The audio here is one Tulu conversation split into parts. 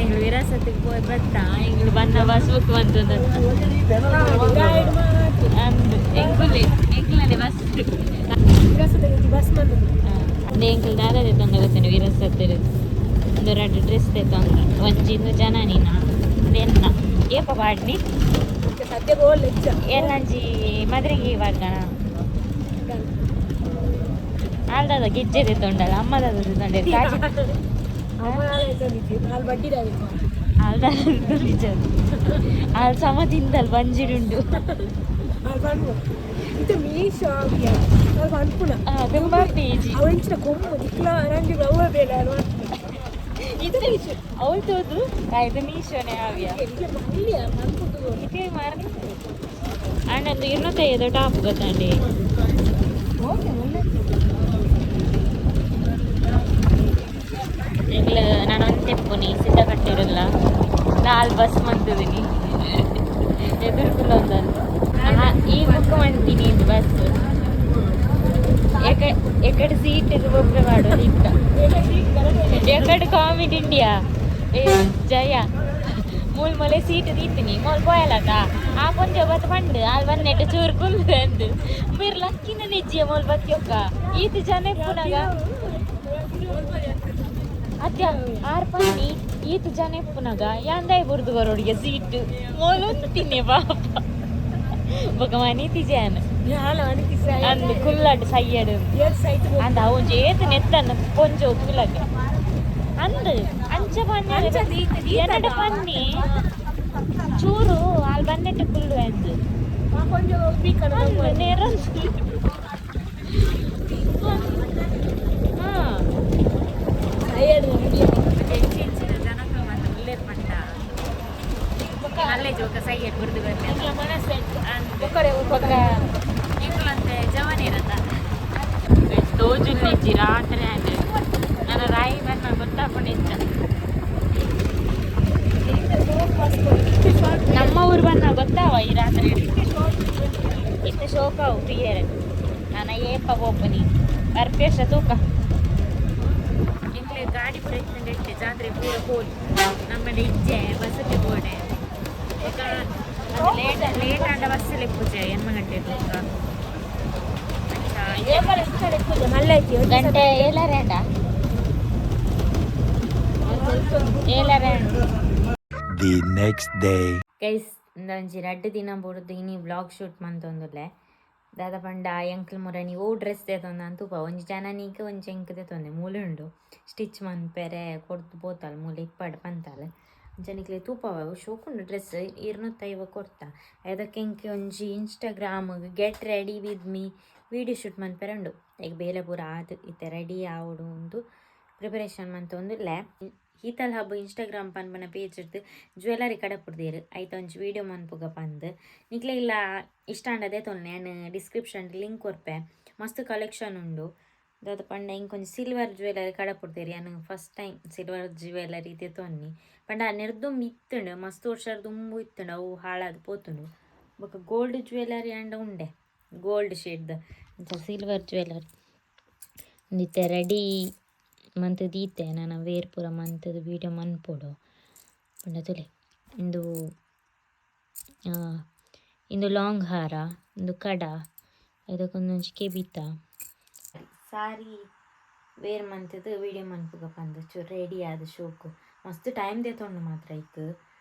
ಎಂಗ್ಲು ವಿರಾಸತ್ತಿಗೆ ಪೋಯ್ ಬತ್ತ ಎಂಗ್ಲು ಬನ್ನ ಬಸ್ ಬುಕ್ ಬಂತು. ಅಂದ್ ಎಂಕುಲೆ ಎಂಕ್ಲನೆ ಬಸ್. ಬಸ್ ಬಂದು. ಅಂದೆ ಎಂಕುಲು ದಾದ ತಂದ ಗೊತ್ತೇನೆ? ವಿರಾಸತ್ತಿರು ಒಂದು ರಡ್ಡ್ ಡ್ರೆಸ್ ತಂದ. ಒಂಜಿ ಇಂದು ಜನನಿನ, ಎನ್ನ. ಏಪ ಪಾಡ್ನಿ? ಸದ್ಯ ಗೋಲ್ ಹೆಚ್ಚ. ಎಲ್ಲಂಜಿ ಮದ್ರೆಗೆ ಪಾಡ್ದನ. ಆಲ್ದಾದ ಗೆಜ್ಜೆ ತೊಂಡಲ್ಲ, ಅಮ್ಮದಾದ ತೊಂಡೆ. ನಾಲ್ ಬಡ್ಡಿ. ಆಲ್ದಾದ ಆಲ್ ಸಮ ತಿಂದಲ್ ಬಂಜಿಡುಂಡು. ಇದು ಮೀಶೋ ಅಲ್ಪ ಅನ್ಪುಣ. ತುಂಬಾ ಪೇಜಿ. ಅವೆಂಚಿನ ಕೊಂಬು ದಿಕ್ಲ ನಂಗೆ ಅವ ಬೇಡ. ಇದು ಅವಳು ತೋದು ಆಯ್ತು, ಮೀಶೋನೆ ಆವ್ಯ. ಮಲ್ಯ ಮನ್ಪುದು. ಇದೇ ಮಾರ್ನಿ ಅಂಡ್ 250 ಟಾಪ್ ಗೊತ್ತಂಡಿ. ಓಕೆ, ಒಳ್ಳೆ. ಎಂಗ್ಲ ನಾನು ಒಂದೆಪ್ಪುನಿ ಸಿದ್ಧ ಕಟ್ಟಿರಲ್ಲ. ನಾಲ್ ಬಸ್ ಮಂತಿದ್ದೀನಿ ಎದುರುಕುಲ್ಲ ಒಂದನ್ನು ಈ ಬುಕ್ ಮಾಡ್ತೀನಿ. ಇದು ಬಸ್ ಎಕಡೆ ಸೀಟ್ ಒಬ್ಬರೆ ಮಾಡೋದು ಇತ್ತ. ಎಕಡೆ ಕಾಮಿಡಿ ಇಂಡಿಯಾ ಏ ಜಯ ಮೂಲ್ ಮೊಲೆ ಸೀಟ್ ದೀತೀನಿ ಮೋಲ್ ಪೋಯಲತ. ಆ ಪೊಂಜೆ ಬತ್ ಪಂಡು ಆಲ್ ಬನ್ನೆಟ್ ಚೂರು ಕುಲ್ಲು ಅಂದು. ಮೇರ್ ಲಕ್ಕಿನ ನಿಜ್ಜಿಯ ಮೋಲ್ ಬತ್ತಿಯೊಕ್ಕ ಈತ್ ಜನ ಇಪ್ಪುನಗ. ಅತ್ಯ ಆರ್ ಪನ್ನಿ ಈತ್ ಜನ ಇಪ್ಪುನಗ ಯಾಂದಾಯ್ ಬುರ್ದು ಬರೋಡಿಗೆ ಸೀಟ್ ಮೋಲು ತಿನ್ನೆ ಪಾಪ. ಬೊಕ ಮನಿತಿ ಜಾನ. ಅಂದು ಕುಲ್ಲಡ್ ಸಯ್ಯಡು ಅಂದ ಒಂಜಿ ಏತ್ ನೆತ್ತನ್ನ ಪೊಂಜೋ ಕುಲಗ ಅಂದ್ ಅಂಚ ಪನ್ನೆ. ಎನ್ನಡ ಪನ್ನಿ ಚೂರು ಆಲ್ ಬನ್ನೆಟ್ಟು ಕುಲ್ಲು ಅಂದು. ಅಂದ್ ನೇರ. ಹಾ, ಎಂಚಿನ ಜನಕುಲು ಮಾತ ಉಲ್ಲೇರ್ ಪಂಡ ಅಲ್ಲೇ ಜೋಕ ಸೈಯಡ್ ಬುರ್ದು ಬರ್ಲೆ ಅಂದ್. ಬೊಕ ಎಂಕುಲಂತೆ ಜವನಿರತ ತೋಜುನ್ ನಿಜ್ಜಿ ರಾತ್ರಿ ಆಂಡ್. ನನ್ನ ರಾಯಿ ಬನ್ನ ಗೊತ್ತಾಪುಂಡು ಇಂಚ. ನಮ್ಮ ಊರು ಬನ್ನ ಗೊತ್ತಾವ ಈ ರಾತ್ರಿ. ಇತ್ತೆ ಶೋಕಾವು ಪ್ರಿಯರೇ. ನಾನು ಏಪ ಪೋಪುನಿ ಬರ್ಪೇಶ ತೂಕ. ಎಂಕ್ಲೆ ಗಾಡಿ ಪೂರ ಇತ್ತಂಡೆ ಇಟ್ಟೆ ಜಾತ್ರೆ ಪೂರ ಪೋಲಿ. ನಮ್ಮಡೆ ಇಜ್ಜೆ ಬಸ್ಸಕ್ಕೆ ಬೋಡೆ. ಲೇಟ್ ಲೇಟ್ ಆಂಡ ಬಸ್ ಲೆಪ್ಪುಜೆ 8 ಗಂಟೆ ತೂಕ. ಗಂಟೆ ಏಳರೆ ಅಂಡ ಏಳರೆ. The next day. Guys, ಒಂಜಿ ರಡ್ಡ್ ದಿನ ಬುಡ್ದು ಇನಿ ವ್ಲಾಗ್ ಶೂಟ್ ಮಂತೊಂದುಲ್ಲೆ. ದಾದ ಪಂಡ ಎಂಕ್ಲ್ ಮುರನಿ ಓ ಡ್ರೆಸ್ ದೇತೊಂದು ಅಂತೂಪ. ಒಂಜಿ ಜನನಿಗ್, ಒಂಜಿ ಎಂಕ್ ದೇತೊಂದೆ. ಮೂಲು ಉಂಡು, ಸ್ಟಿಚ್ ಮನ್ಪೆರೆ ಕೊರ್ದು ಪೋತಾಲ್. ಮೂಲು ಇಪ್ಪಡ್ ಪಂತಾಲ್. ಅಂಚ ತೂಪವ. ಶೋಕುಂಡು ಡ್ರೆಸ್. 250 ಕೊರ್ತ. ಅದಕ್ಕೆ ಎಂಕ್ ಒಂಜಿ Instagram get ready with me video shoot ಮನ್ಪೆರೆ ಉಂಡು. ಈಗ ಬೇಲೆ ಪೂರ ಆದ್ ಇತ್ತೆ ರೆಡಿ ಆವೊಡು. ಉಂದು ಪ್ರಿಪರೇಷನ್ ಮಂತೊಂದುಲ್ಲೆ. ಹೀತಲ್ ಹಬ್ ಇನ್ಸ್ಟಾಗ್ರಾಮ್ ಪನ್ಪನ ಪೇಜ್ ಇರ್ದು ಜ್ಯುವೆಲರಿ ಕಡಪುಡ್ದೇರು. ಐತ ಒಂಜಿ ವೀಡಿಯೋ ಮನ್ಪುಗ ಪಂದ್. ನಿಕ್ಲೆ ಇಲ್ಲ ಇಷ್ಟ ಆಂಡ ತೊಲ್ನೆ. ಯಾನ್ ಡಿಸ್ಕ್ರಿಪ್ಷನ್ ಲಿಂಕ್ ಕೊರ್ಪೆ. ಮಸ್ತ್ ಕಲೆಕ್ಷನ್ ಉಂಡು. ದಾದ ಪಂಡ ಇಂಕೊಂಜಿ ಸಿಲ್ವರ್ ಜ್ಯುವೆಲರಿ ಕಡಪುಡ್ದೇರು. ಯಾನ್ ಫಸ್ಟ್ ಟೈಮ್ ಸಿಲ್ವರ್ ಜ್ಯುವೆಲರಿ ದೆತೊನ್ನಿ. ಪಂಡ ನೆರ್ದುಂಬು ಇತ್ತುಂಡು, ಮಸ್ತ್ ವರ್ಷ ದುಂಬು ಇತ್ತುಂಡು. ಅವು ಹಾಳಾದ್ ಪೋತುಂಡು. ಬೊಕ ಗೋಲ್ಡ್ ಜ್ಯುವೆಲರಿ ಆಂಡ ಉಂಡೆ ಗೋಲ್ಡ್ ಶೇಡ್ದ. ಅಂಚ ಸಿಲ್ವರ್ ಜ್ಯುವೆಲರಿ. ಇತ್ತೆ ರೆಡಿ ಮಂತ್ ದೀತೆ. ನನ ವೇರ್ ಪೂರ ಮಂತುದು ವೀಡಿಯೋ ಮನ್ಪೊಡು. ಪಂಡ ತೂಲೆ, ಇಂದು ಇಂದು ಲಾಂಗ್ ಹಾರ, ಇಂದು ಕಡ, ಇದಕ್ಕೊಂದೊಂಜಿ ಕೆಬಿತ. ಸಾರಿ ವೇರ್ ಮಂತುದು ವೀಡಿಯೋ ಮನ್ಪುಗ ಪಂದ್ ಚೂರು ರೆಡಿ ಆದ್ ಶೋಕು. ಮಸ್ತ್ ಟೈಮ್ ದೆತೊಂಡು ಮಾತ್ರ. ಇಕ್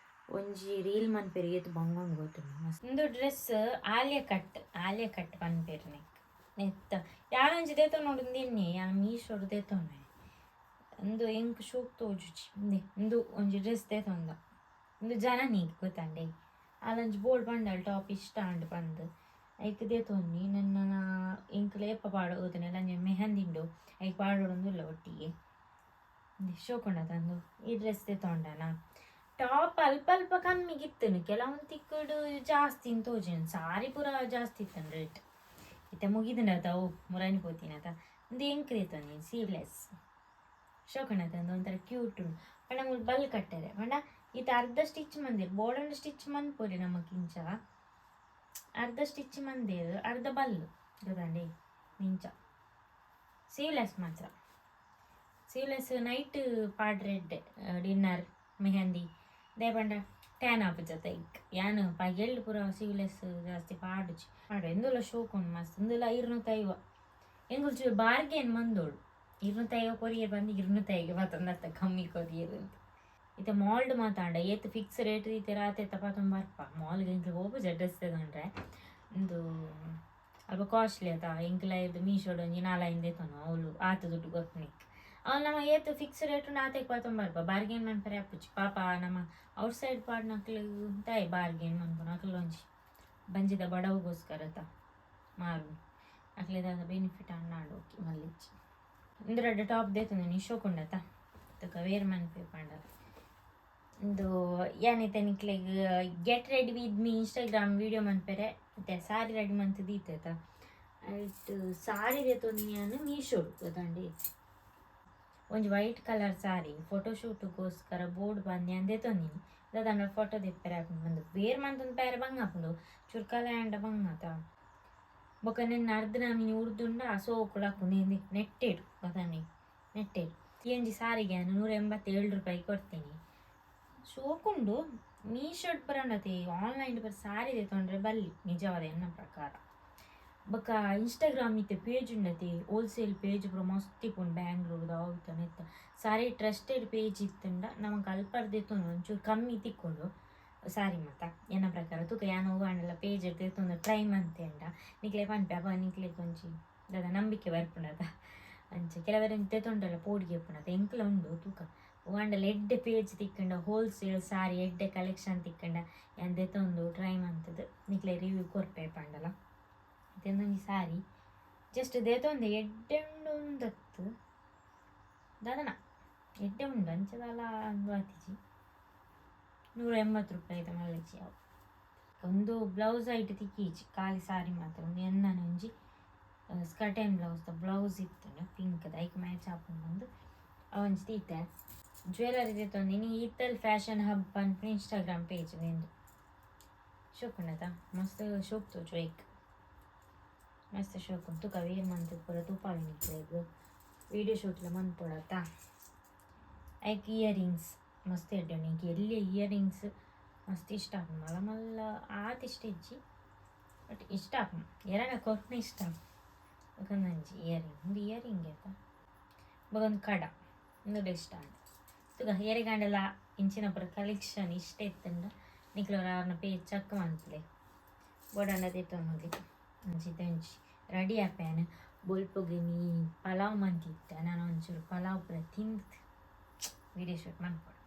ಒಂಜಿ ರೀಲ್ ಮನ್ಪೆರ್ ಏತ್ ಬಂಗ ಗೊತ್ತುಂಡು ಮಸ್ತ್. ಇಂದು ಡ್ರೆಸ್ ಆಲಿಯಾ ಕಟ್, ಆಲಿಯಾ ಕಟ್ ಪನ್ಪೆರ್ ನೆಕ್. ನೆತ್ತ ಯಾನೊಂಜಿ ದೆತೊನೊಡು ದಿನ್ನಿ. ಯಾನ್ ಮೀಶೋಡು ದೆತೊನೆ. ಇಂದು ಎಂಕ್ ಶೋಕ್ ತೋಜುಜಿ. ಇಂದೆ ಇಂದು ಒಂಜಿ ಡ್ರೆಸ್ ದೆತೊಂದ. ಇಂದು ಜನನಿಗ್ ಗೊತ್ತಂಡೆ. ಆಲೊಂಜಿ ಬೋರ್ಡ್ ಪಂಡಲ್ ಟಾಪ್ ಇಷ್ಟ ಆಂಡ್ ಪಂದ್. ಐಕ್ ದೆತೊನ್ನಿ. ನನ್ನ ಎಂಕ್ ಏಪ ಪಾಡೋದಿನ ಅಂಜಿ ಮೆಹಂದಿ ಉಂಡು, ಐಕ್ ಪಾಡೊಡೊಂದುಲ್ಲ ಒಟ್ಟಿಗೆ. ಶೋಕುಂಡ ತಂದು ಈ ಡ್ರೆಸ್ ದೆತೊಂಡನ. ಟಾಪ್ ಅಲ್ಪ ಅಲ್ಪ ಕಮ್ಮಿಗೆ ಇತ್ತುನು, ಕೆಲವೊಂದು ತಿಕ್ಕುಡು ಜಾಸ್ತಿ ತೋಜಿನ. ಸಾರಿ ಪೂರ ಜಾಸ್ತಿ ಇತ್ತನು ರೇಟ್. ಇತ್ತೆ ಮುಗಿದುಂಡತ ಅವು ಮುರಾನಿ ಪೋತಿನತ. ಒಂದು ಎಂಕ್ ದೆತೊನ್ನಿ ಸ್ಲೀವ್ಲೆಸ್. ಶೋಕುಂಡ ತಂದು ಒಂಥರ ಕ್ಯೂಟ್ ಉಂಡು. ಪಂಡ ಮೂಲು ಬಲ್ ಕಟ್ಟರೆ. ಪಂಡ ಈತ ಅರ್ಧ ಸ್ಟಿಚ್ ಮಂದಿರ್ ಬೋರ್ಡಂಡ ಸ್ಟಿಚ್ ಮನ್ಪೊಲಿ ನಮಕ್. ಇಂಚ ಅರ್ಧ ಸ್ಟಿಚ್ ಮಂದಿರ್, ಅರ್ಧ ಬಲ್ಲು ಗೊತ್ತಂಡಿ. ಇಂಚ ಸ್ಲೀವ್ಲೆಸ್ ಮಾತ್ರ. ಸ್ಲೀವ್ಲೆಸ್ ನೈಟ್ ಪಾಡ್ರೆ ಡಿನ್ನರ್. ಮೆಹಂದಿ ದಾಯೆ ಟ್ಯಾನ್ ಆಪುಜತ ಇಕ್ ಯಾನ್ ಪಗೆಲ್ ಪೂರ ಸಿವ್ಲೆಸ್ ಜಾಸ್ತಿ ಪಾಡುಜಿ ಪಾಡು. ಎಂದುಲ ಶೋಕ್ ಉಂಡು ಮಸ್ತ್. ಇಂದುಲ 250. ಎಂಕುಲು ಚೂರು ಬಾರ್ಗೇನ್ ಮಂದೋಡು. 250 ಕೊರಿಯರ್ ಬಂದು 250 ಬತ್ತಂದತ್ತ ಕಮ್ಮಿ ಕೊರಿಯರ್ ಅಂತ. ಇತ್ತೆ ಮಾಲ್ಡ್ ಮಾತಾಂಡ ಏತ್ ಫಿಕ್ಸ್ ರೇಟ್ ಇತ್ತೆ ರಾತೆ ತಪಾತೊಂದು ಬರ್ಪ. ಮಾಲ್ಗೆ ಎಂಕ್ಲು ಹೋಪುಜ ಡ್ರೆಸ್ ತಗೊಂಡ್ರೆ. ಇಂದು ಅಲ್ಪ ಕಾಸ್ಟ್ಲಿ ಆತ. ಎಂಕ್ಲ ಇದು ಮೀಶೋಡ್ ಒಂಜಿ ನಾಲೈನ್ ದೆತೊನು ಅವ್ಲು ಆತ ದುಡ್ಡು ಕೊರ್ಪುನಿಕ್. ಅವ್ಲು ನಮ್ಮ ಏತ್ ಫಿಕ್ಸ್ ರೇಟ್ ಉಂಡು ಆತೆಗ್ ಪತ್ತೊಂದು ಬರ್ಪ. ಬಾರ್ಗೇನ್ ಮನ್ಪರೆ ಆಪುಜಿ ಪಾಪ. ನಮ್ಮ ಔಟ್ ಸೈಡ್ ಪಾಡ್ನಕ್ಲು ದಾಯೆ ಬಾರ್ಗೇನ್ ಮನ್ಪುನು? ಅಕ್ಲು ಒಂಜಿ ಬಂಜಿದ ಬಡವುಗೋಸ್ಕರ ತ ಮಾರು. ಅಕ್ಲೆ ದಾದ ಬೆನಿಫಿಟ್ ಅನ್ನಾಡು ಓಕೆ ಮಲ್ಲಿಚ್ಚಿ. ಇಂದು ರಡ್ಡ್ ಟಾಪ್ ದೆತೊಂದಿನಿ, ಶೋಕುಂಡತ ತುಕ ವೇರ್ ಮನ್ಪೆ ಪಂಡ. ಇಂದು ಯಾನಿತ್ತೆ ನಿಕ್ಲೆಗ್ get ready with me Instagram video ಮನ್ಪೆರೆ ಇತ್ತೆ ಸಾರಿ ರೆಡಿ ಮಂತ್ ದೀತೆತ. ಐಟ್ ಸಾರಿ ದೆತೊಂದಿನಿ ಯಾನ್ ಮೀಶೋಡ್ ಗೊತ್ತಂಡಿ. ಒಂಜಿ ವೈಟ್ ಕಲರ್ ಸಾರಿ ಫೋಟೋಶೂಟ್ಗೋಸ್ಕರ ಬೋರ್ಡ್ ಬಂದು ಯಾನ್ ದೆತೊಂದಿನಿ. ದಾದಾಂಡ ಫೋಟೋ ದೆಪ್ಪೆರೆ ಆಪುಂಡು ಬಂದು ವೇರ್ ಮಂತೊಂದು ಪೇರೆ ಬಂಗ ಆಪುಂಡು ಚುರ್ಕಲ ಆಂಡ ಬಂಗ ಆತ. ಬೊಕ ನೆನ್ನ ಅರ್ಧ ನಮಿನಿ ಉರ್ದುಂಡ ಸೋಕುಲು ಆಪುಂಡು ನೆಟ್ಟೆಡ್ ಗೊತ್ತಾಂಡಿ ನೆಟ್ಟೆಡ್. ಈ ಒಂಜಿ ಸಾರಿಗೆ ಯಾನ್ 187 ರೂಪಾಯಿ ಕೊರ್ತೀನಿ. ಶೋಕುಂಡು. ಮೀಶೋಡ್ ಪೂರ ಆನ್ಲೈನ್ ಪೂರ ಸಾರಿ ದೆತೊಂಡ್ರೆ ಬಲ್ಲಿ ನಿಜವಾದ ಎನ್ನ ಪ್ರಕಾರ. ಬೊಕ ಇನ್ಸ್ಟಾಗ್ರಾಮ್ ಇತ್ತೆ ಪೇಜ್ ಉಂಡತೆ, ಹೋಲ್ಸೇಲ್ ಪೇಜ್ ಪೂರ ಮಸ್ತ್ ಇಪ್ಪುಂಡು ಬ್ಯಾಂಗ್ಳೂರ್ದ ಅವು ಇತ್ತ ನೆತ್ತ. ಸಾರಿ ಟ್ರಸ್ಟೆಡ್ ಪೇಜ್ ಇತ್ತುಂಡ ನಮಕ್ ಅಲ್ಪರ್ದ್ ದೆತೊಂದು ಒಂಚೂರು ಕಮ್ಮಿ ತಿಕ್ಕುಂಡು ಸಾರಿ ಮಾತ ಎನ್ನ ಪ್ರಕಾರ. ತೂಕ ಯಾನ್ ಒವ್ವು ಆಂಡಲ ಪೇಜ್ ದೆತೊಂದು ಟ್ರೈ ಮಂತೇಂಡ ನಿಕ್ಲೆ ಪನ್ಪೆ. ಅಪ ನಿಕ್ಲೆಗ್ ಒಂಜಿ ದಾದ ನಂಬಿಕೆ ಬರ್ಪುಂಡತ. ಅಂಚ ಕೆಲವೆರ್ ದೆತೊಂಡಲ ಪೋಡಿಗೆ ಇಪ್ಪುಂಡತ. ಎಂಕ್ಲ ಉಂಡು. ತೂಕ ಒವ್ವು ಆಂಡಲ ಎಡ್ಡೆ ಪೇಜ್ ತಿಕ್ಕಂಡ ಹೋಲ್ಸೇಲ್ ಸಾರಿ ಎಡ್ಡೆ ಕಲೆಕ್ಷನ್ ತಿಕ್ಕಂಡ ಯಾನ್ ದೆತೊಂದು ಟ್ರೈ ಮಂತುದು ನಿಕ್ಲೆ ರಿವ್ಯೂ ಕೊರ್ಪೆ ಪಂಡಲ. ಒಂಜಿ ಸಾರಿ ಜಸ್ಟ್ ದೆತೊಂದೆ. ಎಡ್ಡೆ ಉಂಡು ಉಂದತ್ತು ದಾದನ ಎಡ್ಡೆ ಉಂಡು ಅಂಚ ದಾಲ ಅಂದು ಆತಿಜಿ. 180 ರೂಪಾಯಿದ ಮಲ್ಲಿಜಿ ಅವು. ಒಂದು ಬ್ಲೌಸ್ ಐಟ್ ತಿಕ್ಕೀಜಿ, ಖಾಲಿ ಸಾರಿ ಮಾತ್ರ. ಒಂದು ಎನ್ನನ ಒಂಜಿ ಸ್ಕರ್ಟ್ ಆ್ಯಂಡ್ ಬ್ಲೌಸ್ ಬ್ಲೌಸ್ ಇತ್ತುಂಡು ಪಿಂಕ್ದ, ಐಕ್ ಮ್ಯಾಚ್ ಆಪುಂಡು ಒಂದು ಅವಂಜಿ ದೀತೆ. ಜ್ಯುವೆಲರಿ ದೆತೊಂದಿನಿ ಈತಲ್ ಫ್ಯಾಷನ್ ಹಬ್ ಪನ್ಪಿನ ಇನ್ಸ್ಟಾಗ್ರಾಮ್ ಪೇಜ್ ಉಂದು. ಶೋಕುಂಡತ ಮಸ್ತ್ ಶೋಕ್ ತೋಜು ಐಕ್ ಮಸ್ತ್ ಶೋಕ್ ಉಂಡು. ತುಕ ವೇರ್ ಮಂತ್ ಪೂರ ತೂಪಾವೆ ನಿಕ್ಲೆಗ್. ವೀಡಿಯೋ ಶೂಟ್ಲ ಮನ್ಪೊಡತ್ತ. ಐಕ್ ಇಯರಿಂಗ್ಸ್ ಮಸ್ತ್ ಎಡ್ಡೆ ಉಂಡು. ಎಂಕ್ ಎಲ್ಯ ಇಯರಿಂಗ್ಸ್ ಮಸ್ತ್ ಇಷ್ಟ ಆಪುಂಡು. ಮಲ್ಲ ಮಲ್ಲ ಆತ್ ಇಷ್ಟ ಇಜ್ಜಿ, ಬಟ್ ಇಷ್ಟ ಆಪುಂಡು. ಏರಾಂಡ ಕೊರ್ಪುನ ಇಷ್ಟ ಆಪುಂಡು. ಬೊಕ ಒಂಜಿ ಇಯರಿಂಗ್, ಉಂದು ಇಯರಿಂಗ್ ಆತ. ಬೊಕ ಒಂದು ಕಡ ಉಂದುಲ ಇಷ್ಟ ಆಂಡ್. ತೂಕ ಏರೆಗಾಂಡಲ ಇಂಚಿನ ಪೂರ ಕಲೆಕ್ಷನ್ ಇಷ್ಟ ಇತ್ತುಂಡ ನಿಕ್ಲು ಆರ್ನ ಪೇಜ್ ಚೆಕ್ ಮನ್ಪುಲೆ. ಬೋಡಾಂಡ ದೆತೊನೊಲಿ. ಅಂಚ ಒಂಜಿ ರೆಡಿ ಆಪೆ ಯಾನ್. ಬೊಲ್ಪುಗು ಇನಿ ಪಲಾವ್ ಮಂತಿತ್ತೆ. ನಾನು ಒಂಚೂರು ಪಲಾವ್ ಪೂರ ತಿಂದು ವೀಡಿಯೋ ಶೂಟ್ ಮನ್ಪೊಡು.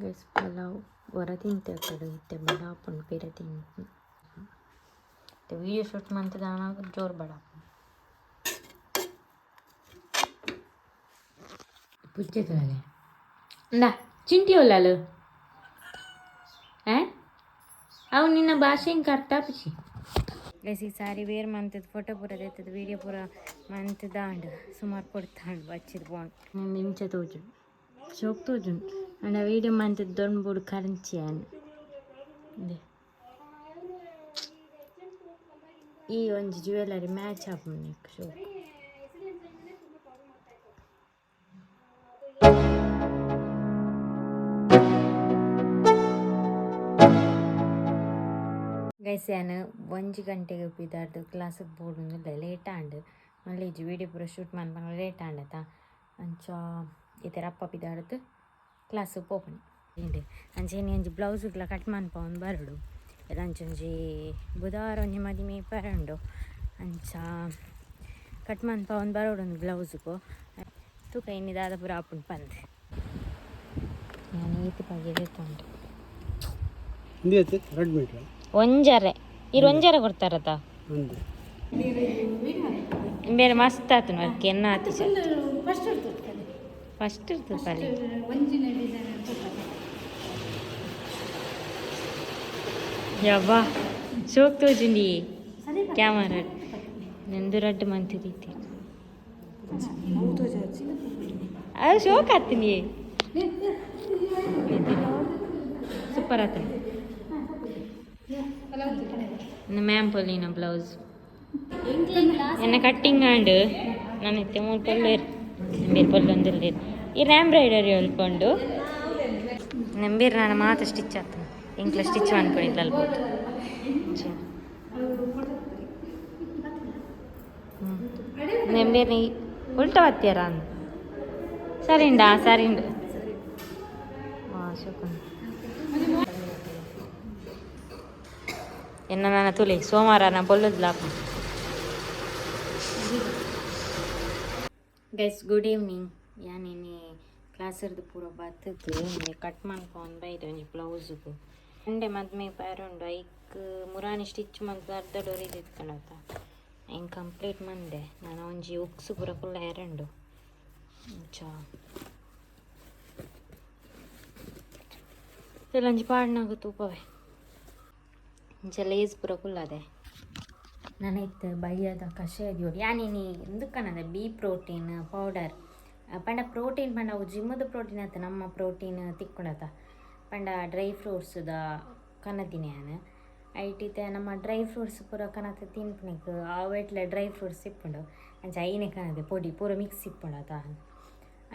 ಗೈಸ್, ಪಲಾವ್ ಒರ ತಿಂತೆ ಅಕಡು ಇತ್ತೆ ಬಡ ಆಪುಂಡು ಪಿರ ತಿಂತು. ವೀಡಿಯೋ ಶೂಟ್ ಮಂತುದಾನ ಜೋರು ಬಡ ಆಪುಂಡು. ಪುಚ್ಚೆ ತೂಲೆ ಇಂದಾ ಚಿಂಟಿ ಉಲ್ಲಲು ಅವು ನಿನ್ನ ಭಾಷೆ ಎಂಕ್ ಅರ್ಥ ಆಪುಜಿ. ಗೈಸ್, ಈ ಸಾರಿ ವೇರ್ ಮಂತದ ಫೋಟೋ ಪೂರ ದೆತ್ತದು ವೀಡಿಯೋ ಪೂರ ಮಂತುದಾಂಡ್. ಸುಮಾರು ಪೊಡ್ತಾಂಡ್ ಬಚ್ಚಿದ್ ಪೋಂಡು. ಇಂಚ ತೋಜುಂಡು, ಶೋಕ್ ತೋಜುಂಡು. ಆಂಡ ವೀಡಿಯೋ ಮಂತುದು ದೊಂಬುಡು ಕರಂಚಿ ಯಾನ್. ಇಂದೆ ಈ ಒಂಜಿ ಜ್ಯುವೆಲರಿ ಮ್ಯಾಚ್ ಆಪುಂಡು ನೆಕ್ ಶೋಕ್. ಗೈಸ್, ಯಾನ್ 1 ಗಂಟೆಗ್ ಪಿದಾಡ್ದು ಕ್ಲಾಸಿಗೆ ಪೋಡೊಂದುಲ್ಲೆ. ಲೇಟ್ ಆಂಡ್. ಮಲ್ಲ ಇಜ್ಜಿ, ವೀಡಿಯೋ ಪೂರ ಶೂಟ್ ಮನ್ಪುನ ಲೇಟ್ ಆಂಡತ. ಅಂಚ ಇತ್ತೆ ರಪ್ಪ ಪಿದಾಡ್ದು ಕ್ಲಾಸಿಗೆ ಪೋಪುನಿ. ಉಂಡು ಅಂಚ ಇನಿ ಒಂಜಿ ಬ್ಲೌಸ್ಗ್ಲ ಕಟ್ ಮನ್ಪವೊಂದು ಬರೊಡು. ಅಂಚೊಂಜಿ ಬುಧವಾರ ಒಂಜಿ ಮದಿಮೆ ಪರ ಉಂಡು. ಅಂಚ ಕಟ್ ಮನ್ಪವೊಂದು ಬರೊಡು ಒಂದು ಬ್ಲೌಸ್ಗು. ತೂಕ ಇನಿ ದಾದ ಪೂರ ಆಪುಂಡು ಪಂದ್. ಯಾನ್ ಈತ್ ಬಗೆ ದೆತೊಂಡೆ. ರಡ್ಡ್ ಮೀಟ್ರ್. ಒಂಜರೆ ಇರು ಒಂಜರೆ ಕೊಡ್ತಾರತ. ಒಂದು. ಬೇರೆ ಮಸ್ತ್ ಆತುಂಡು ವರ್ಕ್ ಎನ್ನ ಆತಿ. ಫಸ್ಟ್ ಇರ್ತದೆ ಪಲ್ಲಿ. ಯವ್ವಾ, ಶೋಕ್ ತೋಜುಂಡಿ ಕ್ಯಾಮರಾ. ನಂದು ರಡ್ಡ್ ಮಂತಿದೀತಿ. ಅದು ಶೋಕ್ ಆತೀನಿ. ಸೂಪರ್ ಆತನ ಮ್ಯಾಮ್ ಪೊಲಿನ ಬ್ಲೌಸ್ ಎನ್ನ ಕಟ್ಟಿಂಗ್ ಆಂಡ್. ನಾನು ಇತ್ತೆ ಮೂರು ಪೊಲ್ಲೇರು ಬೇರೆ ಪೊಲ್ಲೊಂದುಲ್ಲೇರು. ಈ ಎಂಬ್ರಾಯ್ಡರಿ ಹೊಲ್ಕೊಂಡು ನಂಬೀರ್ ನಾನು ಮಾತ್ರ ಸ್ಟಿಚ್ ಆತ ಎಂಕ್ಲ ಸ್ಟಿಚ್ ಅನ್ಕೊಂಡಿದ್ಲ ಅಲ್ಬೋದು. ನೆಂಬೀರ್ ನೀ ಉಲ್ಟ ಬತ್ತೀರ ಅಂದ ಸರಿಂಡಾ ಸರಿಂಡು. ಶುಕುನ್ ಎನ್ನ ನನ್ನ ತುಲಿ ಸೋಮವಾರ ನಾ ಬೊಲ್ಲುದ್ಲಾಪ. Guys, good evening. ಯಾನಿನಿ ಕ್ಲಾಸರ್ದು ಪೂರ ಬತ್ತದು ಒಂಜಿ ಕಟ್ ಮನ್ಪೊಂದು ಬೈದೆ ಒಂಜಿ ಬ್ಲೌಸ್ಗು. ಸಂಡೆ ಮದ್ಮೆ ಪಾರುಂಡು. ಐಕ್ ಮುರಾನಿ ಸ್ಟಿಚ್ ಮಂತ್ ಅರ್ಧ ಡೋರಿ ಇತ್ಕೊಂಡತ ಐನ್ ಕಂಪ್ಲೀಟ್ ಮಂದೆ. ನಾನು ಒಂಜಿ ಉಕ್ಸ್ ಪೂರ ಫುಲ್ ಏರುಂಡು. ಅಂಚ ಒಂಜಿ ಪಾಡ್ನಾಗ ತೂಪವೆ. ಇಂಚ ಲೇಸ್ ಪೂರ ಕುಲ್ಲದೆ. ನಾನು ಇತ್ತು ಬಯ್ಯದ ಕಷಾಯ ದಿಯೋಡು. ಯಾನಿನಿ ಇಂದುಕನದ ಬಿ ಪ್ರೋಟೀನ್ ಪೌಡರ್ ಪಂಡ ಪ್ರೋಟೀನ್ ಪಂಡ ಅವು ಜಿಮ್ಮದ ಪ್ರೋಟೀನ್ ಆತ. ನಮ್ಮ ಪ್ರೋಟೀನ್ ತಿಕ್ಕೊಂಡತ ಪಂಡ ಡ್ರೈ ಫ್ರೂಟ್ಸ್ದ ಕನದಿನಿ ಯಾನ್. ಐಟಿತೆ ನಮ್ಮ ಡ್ರೈ ಫ್ರೂಟ್ಸ್ ಪೂರ ಕನತ ತಿನ್ಪುನಿಕ್ ಅವೆಟ್ಲ ಡ್ರೈ ಫ್ರೂಟ್ಸ್ ಇಪ್ಪುಂಡು. ಅಂಚ ಐನೆ ಕನದೆ ಪೊಡಿ ಪೂರ ಮಿಕ್ಸ್ ಇಪ್ಪುಂಡು ಅತ.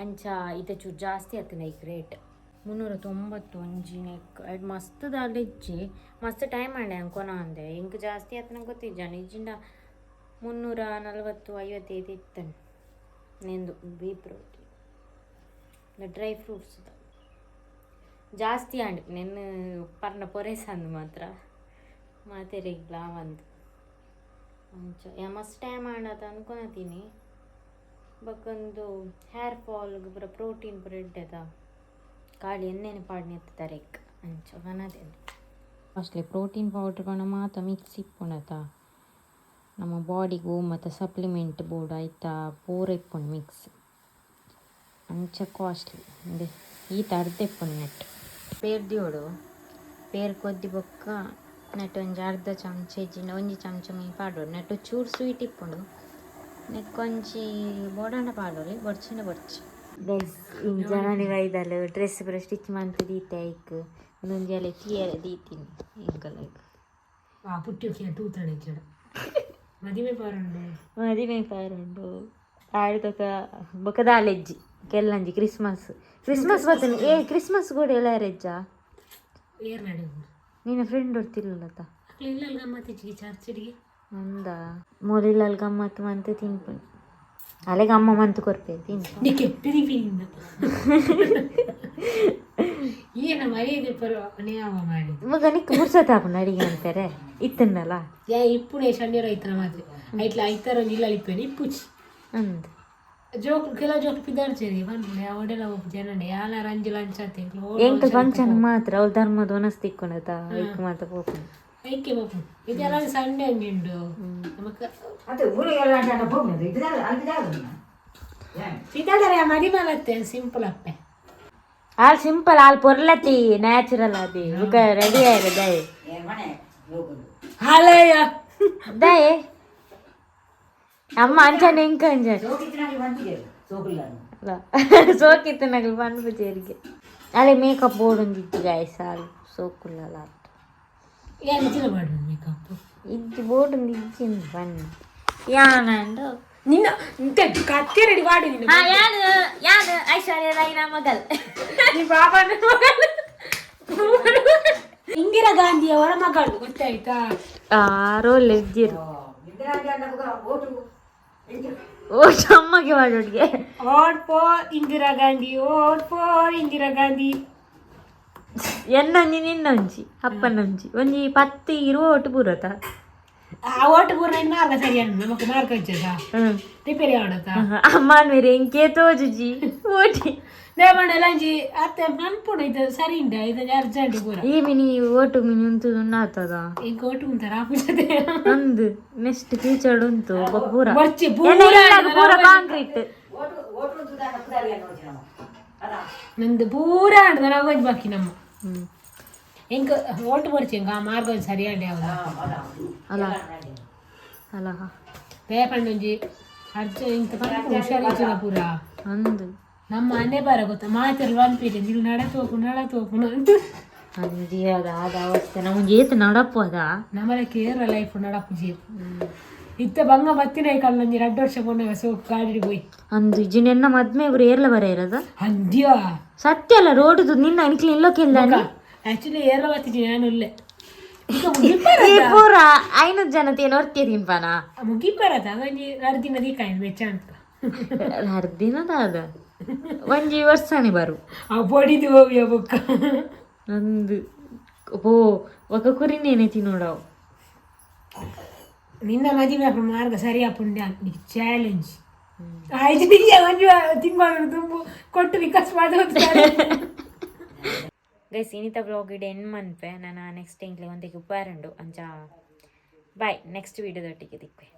ಅಂಚ ಇತ್ತೆ ಚೂರು ಜಾಸ್ತಿ ಆತಂಡ ಐಕ್ ರೇಟ್. 390 ಒಂಜಿ ನೆಕ್ ಐಟ್. ಮಸ್ತ್ ದಾಲ ಇಜ್ಜಿ. ಮಸ್ತ್ ಟೈಮ್ ಆಂಡೆ ಅಂಕೊನ ಅಂದೆ. ಇಂಕ್ ಜಾಸ್ತಿ ಆತನ ಗೊತ್ತಿಜ್ಜಾಂಡ. ಇಜ್ಜಿಂಡ 340 55 ಇತ್ತಂಡು. ನೆಂದು ಬಿ ಪ್ರೋಟೀನ್ ಡ್ರೈ ಫ್ರೂಟ್ಸ್ ಜಾಸ್ತಿ ಆಂಡ್. ನೆನ್ ಪರ್ನ ಪೊರೇಸಂದು ಮಾತ್ರ ಮಾತೆರೆಗ್ಲಾ ಒಂದು. ಅಂಚ ಯಾ ಮಸ್ತ್ ಟೈಮ್ ಆಂಡತ ಅನ್ಕೊನತೀನಿ. ಬೊಕೊಂದು ಹೇರ್ ಫಾಲ್ ಪೂರ ಪ್ರೋಟೀನ್ ಪೂರ ಎಡ್ಡೆದ. ಖಾಲಿ ಎಣ್ಣೆನೆ ಪಾಡ್ನೆ ತರೆಕ್. ಅಂಚ ಕನದೇನು ಮೋಸ್ಟ್ಲಿ ಪ್ರೋಟೀನ್ ಪೌಡರ್ ಪಂಡ ಮಾತ ಮಿಕ್ಸ್ ಇಪ್ಪುಂಡತ. ನಮ್ಮ ಬಾಡಿಗೂ ಮತ್ತು ಸಪ್ಲಿಮೆಂಟ್ ಬೋರ್ಡ್ ಆಯ್ತಾ ಪೂರ ಇಪ್ಪುಂಡು ಮಿಕ್ಸ್. ಅಂಚ ಕಾಸ್ಟ್ಲಿ ಅಂದೆ. ಈತ ಅರ್ಧ ಇಪ್ಪುಂಡು ನೆಟ್. ಪೇರ್ ದಿಯೋಡು. ಪೇರ್ ಕೊದ್ದಿ ಬೊಕ್ಕ ನೆಟ್ ಒಂಜಿ ಅರ್ಧ ಚಮಚ ಇಜ್ಜಿಂಡ ಒಂಜಿ ಚಮಚ ಮೀ ಪಾಡೋಡು. ನೆಟ್ ಚೂರು ಸ್ವೀಟ್ ಇಪ್ಪುಂಡು. ನೆಕ್ ಒಂಜಿ ಬೋಡಾಂಡ ಪಾಡೋಲಿ, ಬೊಡ್ಚಿಂಡ ಬೊಡ್ಚಿ. ಗೈಸ್, ಜನನಿ ಬೈದಲ್. ಡ್ರೆಸ್ ಪೂರ ಸ್ಟಿಚ್ ಮಂತ್ ದೀತೆ. ಐಕ್ ಒಂದೊಂಜಿ ಅಲೆ ತೀಯರೆ ದೀತೀನಿ ಎಂಕಲೆಗ್. ಆ ಪುಟ್ಟಿ ತೂತಾನೆ ಚಡ ಮದಿಮೆ ಪಾರುಂಡು. ಮದಿಮೆ ಪಾರುಂಡು. ಆಡ್ದೊಕ ಬೊಕ ದಾಲೆಜ್ಜಿ ಕೆಲ್ಲಂಜಿ ಕ್ರಿಸ್ಮಸ್. ಕ್ರಿಸ್ಮಸ್ ಬತ್ತನೆ. ಏ, ಕ್ರಿಸ್ಮಸ್ ಕೂಡ ಎಲ್ಲಾರೆಜ್ಜ? ಏರ್ ನಡೆ. ನಿನ್ನ ಫ್ರೆಂಡ್ ಹೊರ್ತಿಲ್ಲತ್ತ. ಅಕ್ಲು ಇಲ್ಲ ಗಮ್ಮತ್ತಿಚ್ಚಿಗೆ ಚರ್ಚಿಗೆ. ಅಂದ ಮೊದಲಲ್ಲಿ ಗಮ್ಮತ್ತು ಮಂತ್ ತಿನ್ಪುನಿ. ಅಲೆಗೆ ಅಮ್ಮ ಮಂತ್ ಕೊರ್ಪೆ ತಿನ್ಪ. ನೀ ಕೆಟ್ಟ ಪಿನಿಂದ ಏನ ಮರ್ಯಾದೆ ಪರ ನಿಯಮ ಮಾಡಿ. ಮಗ ನಿಕ್ ಮುರ್ಸತ್ ಆಪುಂಡು ಅಡಿಗೆ ಅಂತಾರೆ ಇತ್ತನ್ನಲ್ಲ. ಯಾ ಇಪ್ಪುನೆ ಶನಿವಾರ ಐತನ ಮಾತ್ರ ಐಟ್ಲ ಐತಾರ ಇಲ್ಲ ಇಪ್ಪೇನೆ ಇಪ್ಪುಚಿ. ಅಂದ್. ಜೋಕ್ ಕೆಲವು ಜೋಕ್ ಪಿದಾಡ್ಚೇರಿ ಪನ್ಪುಂಡು. ಒಡೆಲ ಜನಂಡೆ ಯಾಲ ರಂಜು ಲಂಚ ತಿಂಕ್ಲು. ಎಂಕಲ್ ಫಂಕ್ಷನ್ ಮಾತ್ರ ಅವ್ಳು ಧರ್ಮದ ಒನಸ್ ತಿಕ್ಕೊಂಡತ. ಐಕ್ ಮಾತ್ರ ಪೋಪುಂಡು. ಐಕೆ ಬಾಪು ಇದೆಲ್ಲ ಸಂಡೆ ಅಂಜುಂಡು ನಮಕ್. ಅದು ಊರಿಗೆಲ್ಲ ಹೋಗ್ಬೋದು. ಅಲ್ಲಿ. ಪಿದಾಡರೆ ಮದಿ ಮಲತ್ತೆ ಸಿಂಪಲ್ ಅಪ್ಪೆ. ಆಲ್ ಸಿಂಪಲ್ ಆಲ್ ಪೊರ್ಲತಿ ನ್ಯಾಚುರಲ್ ಅದಿ. ಬುಕ ರೆಡಿ ಆಯ್ರ ದಯೆ. ಮನೆ ಹೋಗುದು. ಹಾಲಯ್ಯ. ದಯೆ ಅಮ್ಮ ಅಂಚನೆ ಎಂಕ ಅಂಚನೆ. ಸೋಕಿತ್ತಿನಾಗಿ ಬಂದಿದೆ ಸೋಕಿಲ್ಲ. ಸೋಕಿತ್ತು ನಗಲು ಪನ್ಪು ಚೇರಿಗೆ. ಅಲ್ಲೇ ಮೇಕಪ್ ಬೋರ್ಡ್ ಒಂದಿತ್ತು ಗಾಯ್ಸ್. ಆಲ್ ಸೋಕುಲ್ಲಲ್ಲ. ಏನು ಚಿನ್ನ ಮಾಡು ಮೇಕಪ್. ಇಜ್ಜಿ ಬೋರ್ಡ್ ಒಂದು ಇಜ್ಜಿ ಬಣ್ಣ ಯಾನಂಡು. ನಿನ್ನ ಇಂತ ಕತ್ತಿ ರೆಡಿ ಮಾಡಿ ನಿನ್ನ. ಹಾ, ಯಾನು ಯಾನು ಐಶ್ವರ್ಯ ರೈನ ಮಗಲ್. ನೀ ಬಾಬಾನ ಮಗಲ್. ಇಂದಿರಾ ಗಾಂಧಿಯವರ ಮಗಳು, ಗೊತ್ತಾಯ್ತಾ? ರೋಲ್ ಇಜ್ಜಿರು. ಇಂದಿರಾ ಗಾಂಧಿ ಓಟು. ಓ ಅಮ್ಮಗೆ ಮಾಡೋಡ್ಗೆ. Vote for Indira Gandhi, vote for Indira Gandhi. ಎನ್ನೊಂಜಿ ನಿನ್ನೊಂಜಿ ಅಪ್ಪನೊಂಜಿ ಒಂಜಿ 10 ಇರುವ ಒಟ್ಟು ಪೂರತ. ಆ ಓಟ್ ಪೂರ ನಿನ್ನ ಮಾರ್ಗ ಸರಿಯಾದ ನಮಕ್ ಮಾರ್ಗ ಹಚ್ಚದ. ಹ್ಮ್. ರಿಪೇರಿ ಆಡತ. ಅಮ್ಮನ ಮೇರೆ ಎಂಕೆ ತೋಜುಜಿ ಓಟಿ. ದೇವಣ್ಣ ಲಂಜಿ ಅತ್ತೆ ಮನ್ಪುಡು. ಇದು ಸರಿ ಉಂಡ ಇದು ಅರ್ಜೆಂಟ್ ಪೂರ. ಈ ಮಿನಿ ಓಟು ಮಿನಿ ಉಂತು ಉಣ್ಣಾತದ. ಈಗ ಓಟು ಉಂತಾರ ಆಪುಜತೆ. ಅಂದು ನೆಕ್ಸ್ಟ್ ಫ್ಯೂಚರ್ ಉಂಟು ಬೊಕ ಪೂರ. ಬರ್ಚಿ. ಎನ್ನ ಇಲ್ಲಾಗ ಪೂರ ಕಾಂಕ್ರೀಟ್. ಓಟು ಓಟು ಪುದಾರಿ ನೋಡ್ತೀನಿ ನಮ್ಮ ಅದ. ನಂದು ಪೂರ ಆಡ್ದ ನಾವು ಬಾಕಿ ನಮ್ಮ. ಹ್ಮ್. ಎಂಕ್ ಓಟು ಬರ್ಚಿ ಎಂಕ್ ಆ ಮಾರ್ಗ ಸರಿಯಾದ ಯಾವ್ದು. ಅಲ್ಲ ಅಲ್ಲ. ಪೇಪಂಡೊಂಜಿ ಅರ್ಜ ಇಂತ ಪನ್ಪು ಹುಷಾರಿಚ್ಚಿನ ಪೂರ. ಅಂದು. ನಮ್ಮ ಅನೆ ಬಾರ ಗೊತ್ತ ಮಾತೆಲ್ಲ ಪನ್ಪಿದೆ ನೀವು ನಡ ತೋಪು ನಡ ತೋಪು ಅಂತ. ಅಂದಿ ಅದ ಆದ ಅವಸ್ಥೆ ನಮಗೆ ಏತ್ ನಡಪು ಅದ. ನಮ್ಮನೆ ಕೇರಳ ಲೈಫ್ ನಡಪು ಜೀ. ಇತ್ತೆ ಬಂಗ ಬತ್ತಿನ ಕಲ್ಲಂಜಿ ರಡ್ಡು ವರ್ಷ ಪೋನಾಗ ಸೋಕು ಗಾಡಿ ಪೋಯಿ. ಅಂದು ಇಜ್ಜಿ, ನಿನ್ನ ಮದ್ಮೆ ಇವ್ರು ಏರ್ಲ ಬರ ಇರದ. ಅಂದ್ಯ. ಸತ್ಯ ಅಲ್ಲ, ರೋಡ್ ನಿನ್ನ ಅನಿಕ್ಲಿ ಇಲ್ಲೋಕೆಲ್ದಾನಿ. ಆಕ್ಚುಲಿ ಏರ್ಲ ಬತ್ತಿಜಿ, ನಾನು ಉಲ್ಲೆ. ಈ ಪೂರ ಐನೂರು ಜನ ತೇನು ಒರ್ತಿಯ ತಿನ್ಪಾನ. ಮುಗಿಪರದ ಒಂಜಿ ರಡ್ಡು ದಿನ ದೀಕಾಯಿ ವೆಚ್ಚ ಅಂತ. 2 ದಿನದ ಅದ ಒಂಜಿ ವರ್ಷನೇ ಬರು. ಆ ಬಡಿದು ಹೋಗಿ ಬೊಕ್ಕ. ಅಂದು ಓ ఒక ಕುರಿನೇನೆ ತಿನ್ನೋಡವು. ನಿನ್ನ ಮದುವೆ ಆಪುನ ಮಾರ್ಗ ಸರಿ ಆಪುಂಡೆ ಚಾಲೆಂಜ್ ಆಯ್ತು. ನಿಜ ಒಂಜಿ ತಿಂಗಳು ತುಂಬು ಕೊಟ್ಟು ವಿಕಾಸ್ ಮಾಡೋದು. ಗೈಸ್, ಇನಿತ ವ್ಲಾಗ್ ಇಡೆ ಎಂಡ್ ಮನ್ಪೆ. ನಾನು ನೆಕ್ಸ್ಟ್ ಎಂಕ್ಲೆ ಒಂದಕ್ಕೆ ಉಪ್ಪಾರುಂಡು. ಅಂಚ ಬಾಯ್, ನೆಕ್ಸ್ಟ್ ವೀಡಿಯೋದೊಟ್ಟಿಗೆ ದಿಕ್ವೆ.